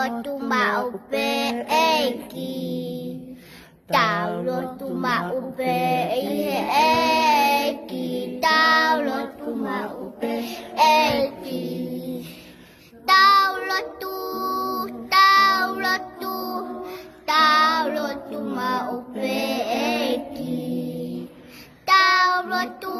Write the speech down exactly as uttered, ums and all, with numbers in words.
lotu maʻu pē ʻEiki. Tau lotu maʻu pē ʻi he ʻEiki. Tau lotu maʻu pē ʻEiki. Tau lotu, tau lotu, tau lotu maʻu pē ʻEiki. Tau lotu